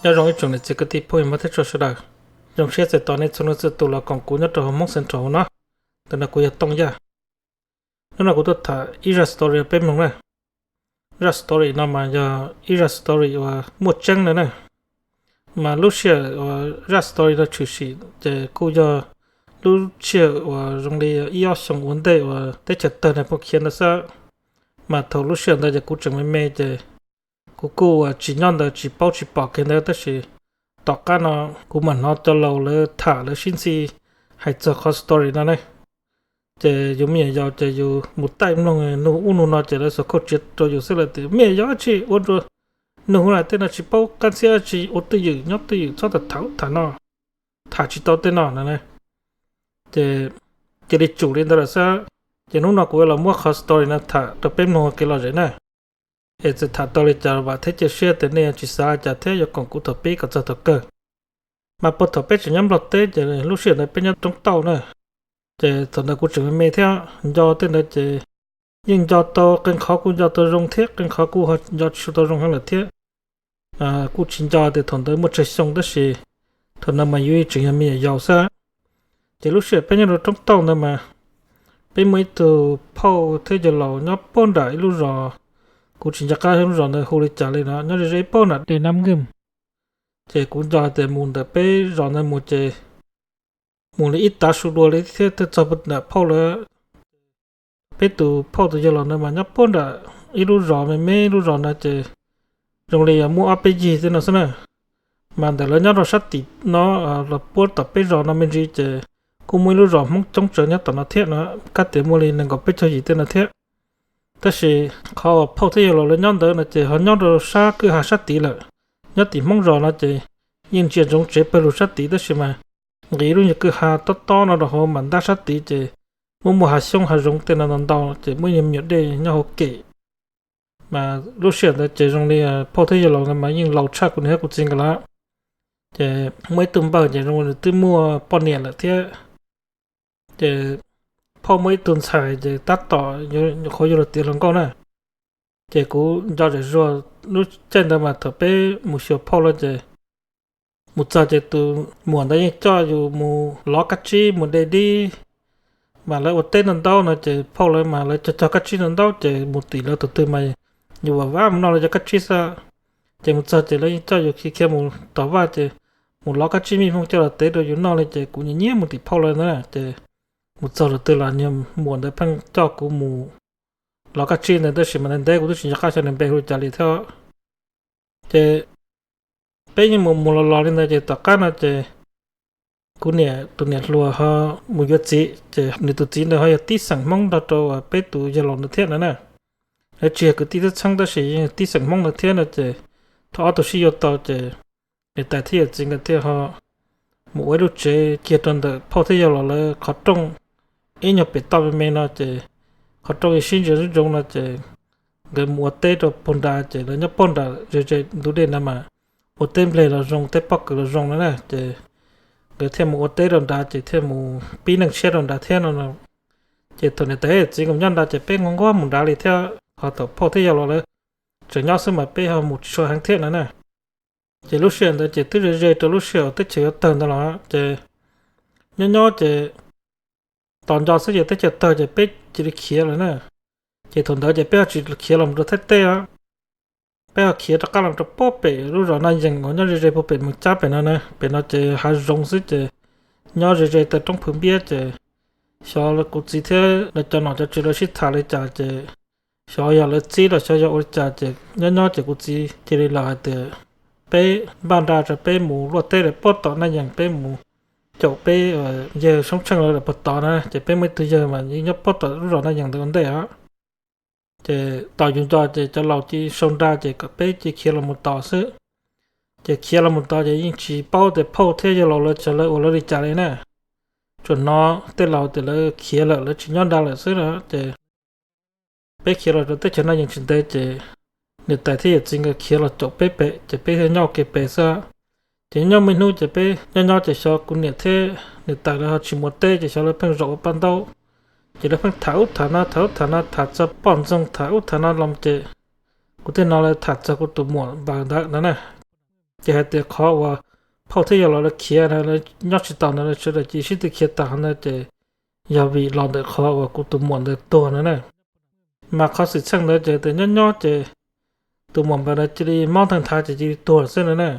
Nyob zoo ib tsoom niam txiv kwv tij phooj ywg Hmoob thiab txhua sawv daws. Zoo siab txais tos nej txhua leej txhua tus los koom kuv nyob rau hauv Hmoob Central no. Ntawm no kuv yog Tooj Yaj. Hnub no kuv tuaj tham ib zaj story peb mloog na. Zaj story no mas yog ib zaj story uas muaj tseeb na na. Mas lub sij hawm uas zaj story no tshwm sim ces kuj yog lub sij hawm uas zoo li ib ob xyoos ua ntej uas teb chaws tawg Nais Phoo khiav ntawd xwb. Mas thaum lub sij hawm ntawd ces kuv tseem me me ces kuv kuj uas tsis nyob ntawd tsis paub tsis pom kiag ntawd, tab sis tom qab no kuv mam hnov cov laus lawv tham lawv sib ntxhi hais txog qhov story no ne. Ces yus me nyuam yaus ces yus mus taij mloog nug ub nug no ces lawv xuas khauj tsiav rau yus xwb, lawv tias me nyuam yaus dab tsi ua rau nug ua tej no tsis paub qab ntxhiab dab tsi, ua twj ywm nyob twj ywm txhob tham ub tham no, tham tsis tau tej no no ne. Ces cia li tsum li ntawd lawm xwb. Ces hnub no kuv yuav los muab qhov story no tham rau peb mloog ua kev lom zem na. Es txawm tham tau li cas vam thiab cia siab tias nej tsis xav li cas thiab yuav koom kuv thaum pib kom txog thaum kawg. Mas puag thaum peb tseem nyob Nplog teb ces lub sij hawm ntawd peb nyob Roob Tauj na. Ces thaum ntawd kuv tseem me me thiab, nco tej ntawd ces yeej nco tau, qee qhov kuj nco tau zoo thiab qee qhov kuj nco tsis tau zoo heev lawm thiab. Kuj tsis nco tias thaum ntawd muaj tsawg xyoo tab sis thaum ntawd mas yus tseem yog me nyuam yaus xwb. Ces lub sij hawm peb nyob rau Roob Tauj ntawd mas peb muaj ib tug phauj thiab yawg laus nyob puag nram ib lub zos, kuv tsis nco qab lub zos ntawd hu li cas li no, nyob ze ze puag nram dej Nab Nkij. Ces kuv nco tias mus ntawm peb zos ntawd mus ces mus li ib tav su dua li thiab thiaj txog puag nram phauj lawv. Peb tus phauj tus yawg laus ntawd mas nyob puag nram ib lub zos me me, lub zos ntawd ces zoo li muaj ob peb yig tej no xwb na. Mas ntawm lawv nyob rau sab tim no los puag tom peb zos no me ntsis ces kuj muaj ib lub zos Hmoob coob tsawv nyob tom no thiab no, kab tias muaj li nees nkaum peb caug yim tej no thiab. Tab sis qhov uas phauj thiab yawg laus lawv nyob ntawd no ces ho nyob rau sab kwj ha sab tid lawm. Nyob tim Hmoob zos no ces yeej ntsia ntsoov tsev pawg lug sab tid tab sis mas nqis lub nyuag kwj ha tob tob no rau hauv mam ntab sab tid ces muaj muaj hav xyoob hav zoov tej no ntau ntau ces muaj nyuag me nyuam dej nyob hauv kem. Mas lub sij hawm ntawd ces zoo li phauj thiab yawg laus ntawd mas yeej laus tshaj kuv niam thiab kuv txiv nkawd lawm. Ces muaj ib tug npawg ces zoo li nws twb muaj poj niam lawm thiab. Ces phauj muaj ib tug ntxhais ces tab tom nyuam qhuav yuav luag tiav hluas nkauj na. Ces kuv nco zam zuag lub caij ntawd mas thaum peb mus xyuas phauj lawm ces mus txog ces tus muam ntawd yeej coj yus mus lov kab tsib mus de dib. Mas lawv ua teb ntau ntau no ces phauj lawv mas lawv cog cog kab tsib ntau ntau ces mus tim lawv tus twg mas yus vam vam mus noj lawv cov kab tsib xwb. Ces mus txog ces lawv yeej coj yus khiav khiav mus tom vaj ces mus lov kab tsib mij hmoo coj los tev rau yus noj li ces kuv nyiam nyiam mus tim phauj lawv ntawd ces mus txog tus twg los niag muam ntawd pheej coj kuv mus lov kab tsib ntawd tab sis mas ntev ntev kuv twb tsis nco qab xyov nws npe hu li cas li thiab. Ces peb yeej mus mus los los li ntawd ces tom qab no ces kuv niam tus niam hluas ho mus yuav txiv ces nws tus txiv ntawd ho yog tib xeem Hmoob nrog rau peb tus yawg laus ntawd thiab no na. Lawv tsis yog kwv tij txheeb tab sis yeej tib xeem Hmoob ntawd thiab no ces thaum ob tug sib yuav tau ces niam tais thiab yawm txiv nkawd thiaj ho mus ua ib lub tsev kiag rau ntawm phauj thiab yawg laus lawv qhov rooj ib nyuag pem toj me me no ces qhov rooj yeej sib ntsia zoo zoo no ces nkawd mus ua teb rau puag nrad ces lawv nyob puag nram ze ze ntug dej ntawd mas ua teb nplej los zoo teb pob kws los zoo no na ces nkawd thiaj mus ua teb rau nrad ces thiaj mus pib neej tshiab rau nrad thiab no. Ces thaum niam tais yawm txiv nkawd nyob nrad ces peb nquag nquag mus nrad li thiab ho thaum phauj thiab yawg laus lawv tseem nyob xwb mas peb ho mus tsis tshua heev thiab no na. Ces lub sij hawm ntawd ces twb ze ze rau lub sij hawm teb chaws yuav tawg ntawd los ces nyob nyob ces tos nco xwb ces teb chaws tawg ces peb cia li khiav lawm na. Ces thaum ntawd ces peb ho tsis khiav los rau Thaib teb os, peb ho khiav rov qab los rau puag pem lub zos Naj Yees uas nyob ze ze puag pem Moos Cab pem no na. Pem no ces hav zoov xwb ces nyob ze ze taw roob phwv npiab ces xyov kuv txiv thiab lawv cov nom cov tswv lawv sib tham li cas ces xyov yog lawv txib los xyov yog ua li cas ces nyob nyob ces kuv txiv cia li los hais tias peb npaj nra rau peb mus luaj teb lawm puag tom Naj Yees, peb mus caum peb yawg Soob Tsheej lawv lawm puag tod na. Ces peb muaj ib tug yawg mas yeej nyob puag tom lub zos Naj Yees ntawd ua ntej os. Ces tos yus nco ces cov laus cia sau nra ces kom peb cia khiav los mus tos xwb. Ces khiav los mus tos ces yeej tsis paub tias phauj thiab yawg laus lawv xyov lawv ua lawv li cas li na. Tsuas hnov tej laus tias lawv khiav lawm, lawv tsis nyob nrad lawm xwb no ces peb khiav los rau teb chaws Naj Yees tsis ntev ces niam tais thiab yawm txiv nkawd khiav los caum peb pem ces peb thiaj nyob ua ke pem xwb. Ces nyob muaj ib hnub ces peb nyob nyob ces xyov kuv niam thiab niam tais lawv ho tsis mus ua teb ces xyov lawv pheej zaum ua paj ntaub. Ces lawv pheej tham ub tham no tham ub tham no tham txog poj ntxoog tham ub tham no los ces kuv thiaj hnov lawv tham txog kuv tus muam npawg ntawd no na. Ces hais tias qhov uas phauj thiab yawg los lawv khiav na, lawv nyob tsis tau ntawd, sawv daws cia li sib tw khiav tag ntawd ces yog vim los ntawm qhov uas kuv tus muam ntawd tuag no na. Mas qhov xwm txheej ntawd ces tias nyob nyob ces tus muam npawg ntawd cia li mob nthaw nthav ces cia li tuag xwb no na.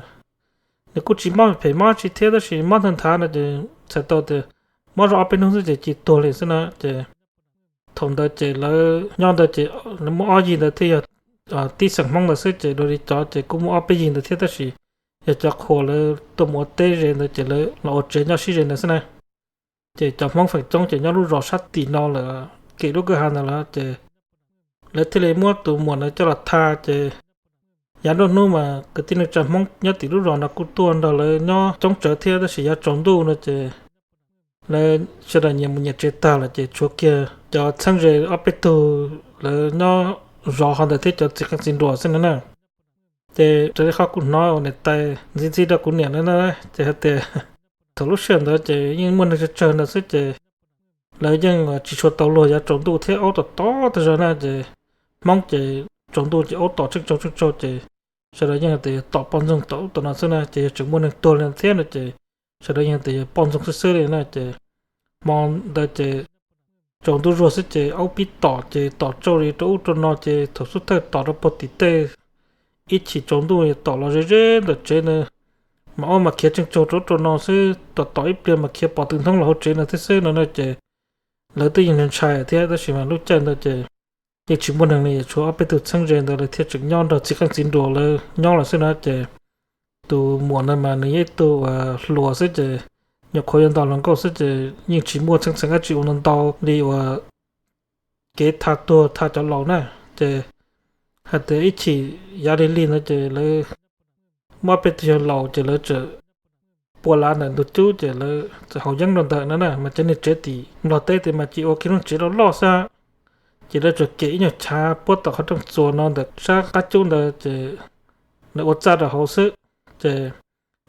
Nws kuj tsis mob phem mob tsis thiab, tab sis mob nthaw nthav no ces txhais tau tias mob zog ob peb hnub xwb ces cia li tuag li xwb na. Ces thaum ntawd ces lawv nyob ntawd ces lawv muaj ob yig ntawd thiaj yog tib xeem Hmoob ntawd xwb, ces dua li cov ces kuj muaj ob peb yig ntawd thiab, tab sis yog cov qhua lawv tuaj mus ua teb ze ntawd ces lawv los ua tsev nyob sib ze ntawd xwb na. Ces cov Hmoob feem coob ces nyob lub zos sab tim no lawm, kem lub kwj ha ntawd lawm ces lawv thiaj li muab tus muam ntawd coj los tha. Ces yav nruab hnub mas kwv tij neej tsa Hmoob nyob tim lub zos no kuj tuaj nrog lawv nyob coob tsawv thiab, tab sis yav tsaus ntuj no ces lawv sawv daws nyias mus nyias tsev tag lawm ces tshuav kiag cov txheeb ze ob peb tug lawv nyob zov ho ntawd thiab cov txiv qeej txiv nruas xwb no na. Ces raws li qhov kuv hnov uas niam tais ntxiv ntxiv rau kuv niam na, ces hais tias thaum lub sij hawm ntawd ces yeej muaj neeg tsawg tsawg ntawd xwb ces lawv yeej tsis tshua tau luag, yav tsaus ntuj thiab aub tom tom tag zog na, ces Hmoob ces tsaus ntuj ces aub tom tseej tsaug tseej tsaug ces sawv daws yeej tias yog tom poj ntxoog tom ub tom no xwb na, ces yog tseem muaj neeg tuag li thiab no ces sawv daws yeej tias yog poj ntxoog xwb xwb li na. Ces hmo ntawd ces tsaus ntuj zuag xwb ces aub pib tom ces tom tsaug li rau ub rau no ces thaum xub thawj tom rau puag tim tej, ib chim tsaus ntuj tom los ze ze ntawm tsev na, mas aub mas khiav tseej tsaug rau ub rau no xwb, tom tom ib pliag mas khiav pom tw ntoob los hauv tsev no thiab xwb no na. Ces lawv twb yeej ntshai thiab, tab sis mas lub caij ntawd ces yeej tsis muaj neeg li, tshuav ob peb tug txheeb ze ntawd lawv thiaj tseem nyob nrog txiv qeej txiv nruas lawv nyob lawm xwb na. Ces tus muam ntawd mas nws yog ib tug uas hluas xwb ces nyuam qhuav yuav nto hluas nkauj xwb ces yeej tsis muaj txheeb txheem dab tsi ua ntau ntau li uas kev tha tuag tha cov laus na. Ces hais tias ib chim yav lig lig ntawd ces lawv muab peb tug yawg laus ces lawv txawm pua lav ntawm ntug cub ces lawv txawm haus yeeb rau ntawm no na, mas cov niag tsev tim Nplog teb tias mas cia ua kiag lub tsev loj loj xwb. Ces lawv txawm kem ib nyuag chav puab tom qhov rooj txuas no ntawm sab qab cub ntawd ces lawv ua txaj rau hauv xwb. Ces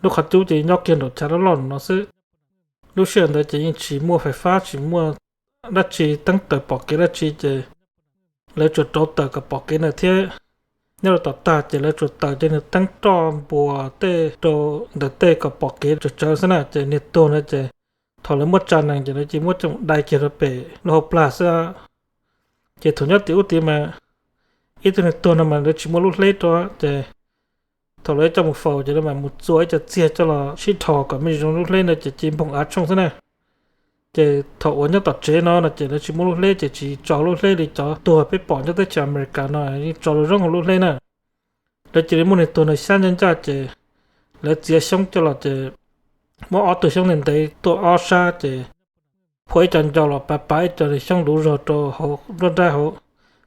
lub qhov cub ces nyob kiag nraum chav loj loj no xwb. Lub sij hawm ntawd ces yeej tsis muaj fais fab, tsis muaj dab tsi teeb taws pom kev dab tsi ces lawv tsuas rauv taws kom pom kev ntawd thiab. Nyob rau tom tag ces lawv tsuas taws cov niag teeb roj npuas tej rau ntawm tej kom pom kev tsawv tsawv xwb na. Ces niag tuag ntawd ces thaum lawv muab tsa nees ces lawv cia muab coj dai kiag rau pem lub hauv plag xwb. Ces thaum nyob tim ub tid mas ib tug niag tuag no mas lawv tsis muaj lub hleb rau, ces thaum lawv coj mus faus ces lawv mam mus txua ib co txiag coj los sib dhos kom me ntsis zoo lub hleb ntawd ces cia npoog av tshooj xwb na. Ces thaum uas nyob tom tsev no no ces lawv tsis muaj lub hleb ces tsis tso lub hleb li cov tuag peb pom nyob teb chaws Amelikas no yeej tso zoo hauv lub hleb na. Lawv cia li muab niag tuag no xyab ncaj ncaj ces lawv txiav xyoob coj los ces muab ob tug xyoob ntev ntev tuaj ob sab ces phua ib co ncau los pav pav ib co niag xyoob luv zog rau hauv nruab nrab hauv.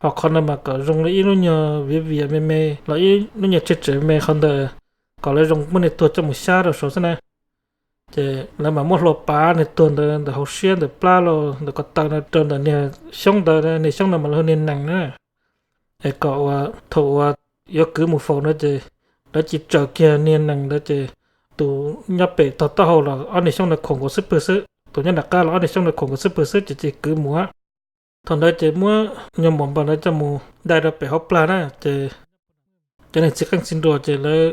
Ho qhov no mas kom zoo li ib lub nyuag viav vias me me los ib lub nyuag tseg tsem me qhov ntawd, kom lawv zoo muab niag tuag coj mus xyab rau saud xwb na. Ces lawv mam muab hlua pav niag tuag ntawd ntawm hauv siab ntawm plab los ntawm ko taw no rau ntawm niag xyoob ntawd, niag xyoob ntawd mas lawv hu niag nees na. Es kom uas thaum uas yuav kwv mus faus no ces lawv cia tsaws kiag niag nees ntawd ces tus nyob pem tog taub hau los ob niag xyoob ntawd khuam nkaus xwb pwg xwb, tus nyob nram qab los ob niag xyoob ntawd khuam nkaus xwb pwg xwb ces cia kwv mus. Thaum ntawd ces muab nyuag muam npaws ntawd coj mus dai rau pem hauv plag na. Ces cov niag txiv qeej txiv nruas ces lawv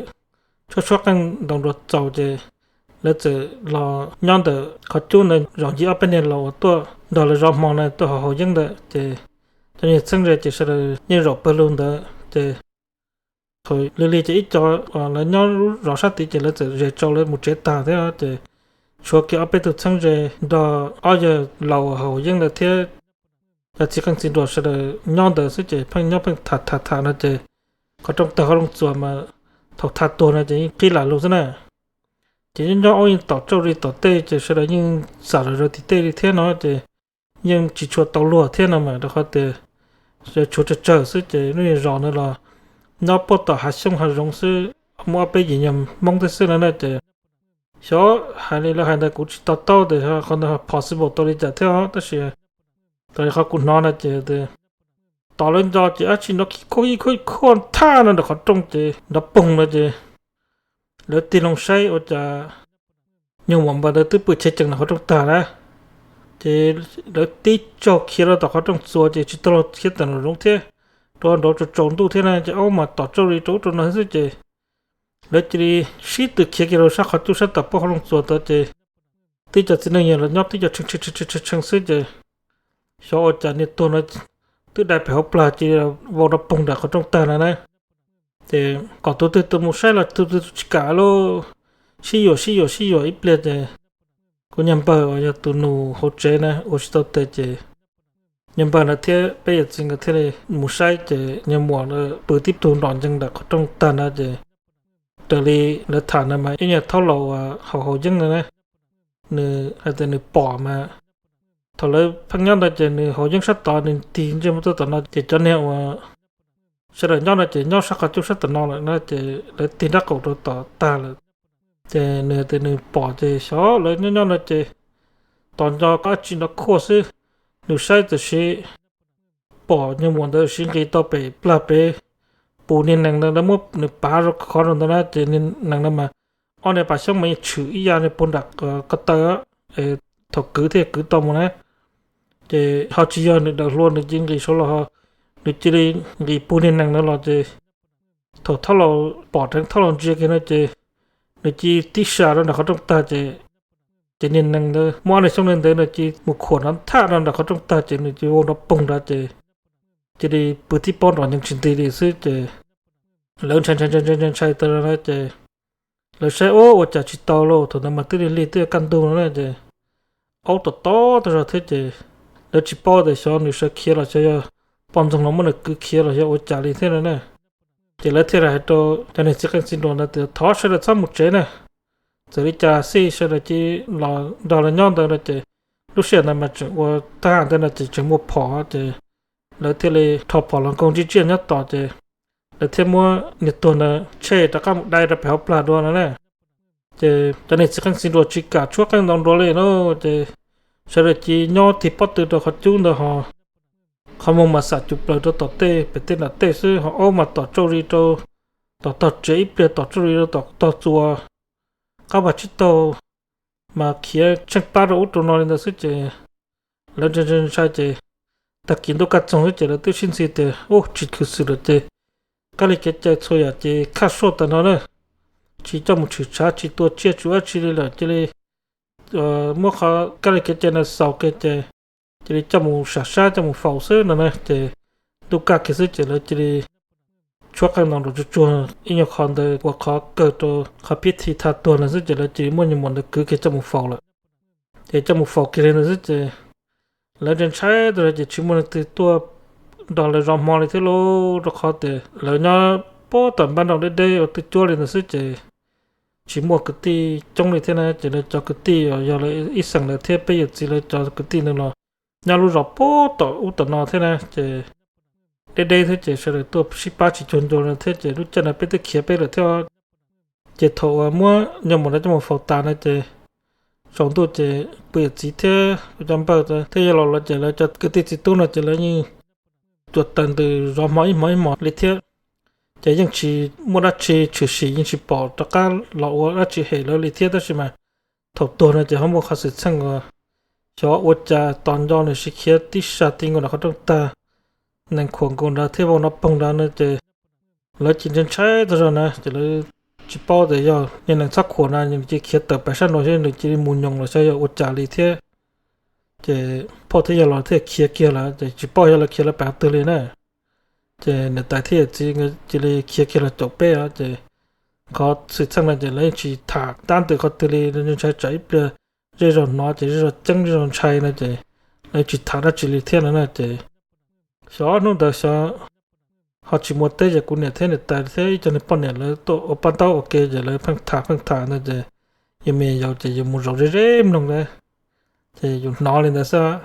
tshuab tshuab qeej ntaus nruas txaus ces lawv txawm los nyob ntawm qhov cub ntawd zaum ncig ob peb niag laus uas tuaj nrog lawv zov hmo na tuaj haus haus yeeb ntawd ces cov niag txheeb ze ces sawv daws yeej zaum pawg lug ntawd ces thaum lig lig ces ib co lawv nyob lub zos sab tid ces lawv txawm zes tsau lawv mus tsev tag thiab ces tshuav kiag ob peb tug txheeb ze nrog ob yawg laus haus yeeb ntawd thiab cov txiv qeej txiv nruas sawv daws nyob ntawd xwb ces pheej nyob pheej tham tham tham no ces qhov rooj tawg qhov rooj txuas mas thaum tha tuag no ces yeej qhib lam lug xwb na. Ces nyob nyob aub yeej tom tsauj li tom tej ces sawv daws yeej xam lawm zog tim tej li thiab no ces yeej tsis tshua tau luag thiab no mas rau qhov tias tshuav tsawg tsawg xwb ces lub zos ntawd los nyob puag tom hav xyoob hav zoov xwb, muaj ob peb yim nyuag Hmoob thiab xwb no na ces xyov hais li lawv hais ntawd kuv tsis to taub tias qhov ntawd possible tau li cas thiab tab sis raws li qhov kuv hnov no ces tos lawv nco ces dab tsi nrov khib khuaj khib khuaj khib khuaj thaj no ntawm qhov rooj ces nrov poog no ces lawv tig loo saib ua cas nyuag muam npaws ntawd twb pw chev cees ntawm qhov rooj tag na. Ces lawv tib tsaug khiav rau tom qhov rooj txuas ces tsis tau luag khiav tawm nraum zoov thiab, rau nraud tsaus tsaus ntuj thiab na ces aub mas tom tsauj li rau ub rau no xwb ces Lawv cia li sib tw khiav kiag rau sab qhov cub sab tom pub hauv looj txuas tod ces twb cov txiv neej yog los nyob twb cov tshee tshee xwb ces xyov ua cas niag tuag no twb dai pem hauv plag cia li vau rau poog nram qhov rooj tag no na. Ces kom tus twg tus mus saib los tus twg tsis kam lauj, sib yuam sib yuam sib yuam ib pliag ces kuv niag npawg uas yog tus nus hauv tsev na ua tsis tau tes ces niag npawg na thiab peb yawm txiv nkawd thiaj li mus saib ces niag muam pw tib tug nrom ncees ntawm qhov rooj tag na ces raws li lawv tham na mas ib nyuag thaub laus uas haus haus yeeb no na, nws hais tias nws pom mas thaum lawv pheej nyob ntawd ces nws haus yeeb sab tod nws tig ntsej muag tuaj tom no ces cov niag uas sawv daws nyob no ces nyob sab qhov cub sab tom no lawm na ces lawv tig nrab qaum rau tom tag lawm. Ces nws tias nws pom ces xyov lawv nyob nyob no ces tos nco qab tsi nrov khuaj xwb, nws saib tam sim pom niag muam ntawd siv nqis tau pem plag pem pus niag nees ntawd lawv muab nws pav rau qhov rau ntawd na ces niag nees no mas ob niag pas xyoob mas yeej tshwm ib yam niag puag nram ko taw, thaum kwv thiaj kwv tau mus na. Ces ho tsis yog nws daws hlua nws cia nqis saud los ho nws cia li nqis puag niag nees ntawd los ces thaum thab laus pom dheev thab laus ntsia kiag no ces nws cia tib sa rau nram qhov rooj tag ces ces niag nees ntawd muab ob niag xyoob ntawd nws cia mus khuam nrov nthaj rau nram qhov rooj tag ces nws cia vau nrov poog nrad ces cia li pw tib pob nrov ncees tsis nti li xwb ces lawv ntshai ntshai ntshai ntshai ntshai tas zog na ces lawv saib ua cas tsis tau lauj, thaum ntawd mas twb lig lig twb kaj ntug no na ces aub tom tob tas zog thiab ces lawv tsis paub tias xyov nws sawv khiav los xyov yog poj ntxoog los muab nws kwv khiav los xyov ua cas li thiab no na. Ces lawv thiaj li hais rau cov niag txiv qeej txiv nruas ntawd tias thov sawv daws txhob mus tsev na, txawm li cas xij sawv daws cia li los nrog lawv nyob ntawd no ces lub sij hawm ntawd mas tseem ua tag ntawd no ces tseem muaj phom ces lawv thiaj li rho phom los nkaug ntsib tsiaj nyob tos ces lawv thiaj muab niag tuag ntawd tshem rov qab mus dai rau pem hauv plag dua no na. Ces cov niag txiv qeej txiv nruas tsis kam tshuab qeej ntau nruas li no ces sawv daws cia li nyob tig pob tw rau qhov cub ntawd ho qhov muag mas xam cus plaws rau tom tej pem tej nram tej xwb ho aub mas tom tsauj zis rau tom tog tsev ib pliag tom tsauj zis rau tom tog txuas qab vaj tsib taug mas khiav tsheej plab rau ub rau no li ntawd xwb ces lawv ntshai ntshai ces tag kis ntuj kaj txoog xwb ces lawv twb sib ntxhi tias ub tsis khwv xwm lawm ces kab li kev cai txhua yam ces khaj suaj tas no na, tsis coj mus tshwm tshav tsis tua tsiaj tsis ua dab tsi li lawm cia li muab qhov kab li kev cai no xaus kiag ces cia li coj mus sam sab coj mus faus xwb no na ces ntuj kaj kiag xwb ces lawv cia li tshuab qeej ntau nruas tsuag tsuag ib nyuag qho ntawd ua qhov kawg rau qhov pib thi thaj tuag no xwb ces lawv cia li muab nyuag muam ntawd kwv kiag coj mus faus lawm. Ces coj mus faus kiag li ntawd xwb ces lawv ntshai ntshai tas zog ces tsis muaj leej twg tuaj nrog lawv zov hmo li thiab lauj, rau qhov tias lawv nyob puag tom npab nroj deb deb ua twj cuab li ntawd xwb ces tsis muaj kwv tij coob li thiab na ces lawv cov kwv tij yog lawv ib xeem lawv thiab peb yawm txiv lawv cov kwv tij ntawd los nyob lub zos puag tom ub tom no thiab na ces deb deb thiab ces sawv daws tuaj sib pab tsis cuag ncua li thiab ces lub caij no peb twb khiav peb lawm thiab. Ces thaum uas muab nyuag muam ntawd coj mus faus tas no ces tsaus ntuj ces kuv yawm txiv thiab kuv cov npawg thiab yawg laus lawv ces lawv cov kwv tij txiv tub no ces lawv yeej tuam tawm ntws zov hmo ib hmos ib hmos li thiab. Ces yeej tsis muaj dab tsi tshwm sim yeej tsis pom rov qab los ua dab tsi hem lawv li thiab tab sis mas thaum tuag no ces ho muaj qhov xwm txheej uas xyov ua cas tos nco nws siv khiav tib sab ti nkaus nram qhov rooj tag, nees khuam nkaus nrad thiab vau nrov poog nrad no ces lawv cia li ntshai ntshai tag zog na ces lawv tsis paub tias yog niag nees txhob khuam na nws cia li khiav tawm pem sab nraud thiab nws cia li mus nyoos los xyov yog ua cas li thiab. Ces phauj thiab yawg laus thiaj khiav kiag lawm ces tsis paub yog lawv khiav lawv pem qhov twg li na. Ces niam tais thiab yawm txiv cia li khiav kiag los caum peb ces qhov xwm txheej no ces lawv yeej tsis tham tab ntawm qhov twg li, ntshai tsam ib pliag zej zog hnov ces zej zog ceeb zej zog ntshai no ces lawv tsis tham dab tsi li thiab no na ces xyov hnub ntawd xyov ho tsis muaj teb ces kuv niam thiab niam tais thiab ib co niag poj niam lawv tuaj ua paj ntaub ua ke ces lawv pheej tham pheej tham ntawd ces yus me yaus ces yus mus zaum ze ze mloog ntawd ces yus hnov li ntawd xwb.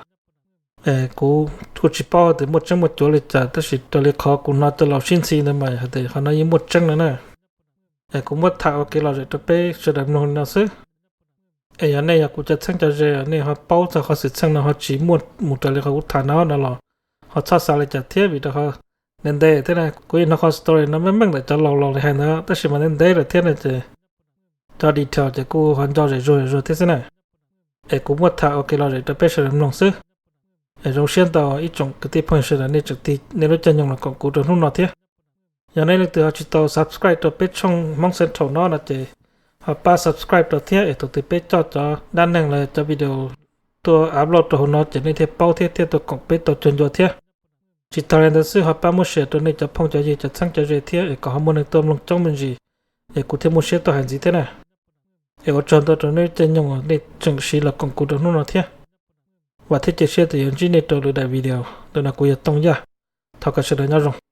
Kuv kuj tsis paub tias muaj tseeb muaj cuav li cas tab sis raws li qhov kuv hnov cov laus sib ntxhi ntawd mas hais tias qhov no yeej muaj tseeb no na. Es kuv muab tham ua kev lom zem rau peb sawv daws mloog li no xwb. Es yog nej yog kuv cov txheeb cov ze nej ho paub txog qhov xwm txheej no ho tsis muaj mus raws li qhov kuv tham no no los ho txhob xav li cas thiab vim rau qhov ntev ntev thiab na kuv yeej hnov qhov story no meej meej ntawm cov laus laus li hais ntawd tab sis mas ntev ntev lawm thiab no ces cov detail ces kuj ho nco zem zuag zem zuag thiab xwb na. Es kuv muab tham ua kev lom zem rau peb sawv daws mloog xwb. Es zoo siab ntau ib tsoom kwv tij phooj ywg sawv daws nej tseem tig nej lub caij nyoog los koom kuv rau hnub no thiab. Yog nej leej twg ho tsis tau subscribe rau peb tshooj Hmoob Central no no ces ho pab subscribe rau thiab es thaum twg peb coj cov dab neeg los cov video tuaj upload rau hauv no ces nej thiaj paub thiab thiaj tau koom peb tau cuag ncua thiab. Tsis tas li ntawd xwb ho pab muab share rau nej cov phooj cov ywg cov txheeb cov ze thiab es kom ho muaj neeg tuaj mloog coob me ntsis es kuv thiaj muaj siab tuaj hais ntxiv thiab na. Es ua tsaug ntau rau nej caij nyoog nej tseem siv los koom kuv rau hnub no thiab. Vam thiab cia siab tias yuav ntsib nej rau lwm daim video. Ntawm no kuv yog Tooj Yaj, thov kom sawv daws nyob zoo.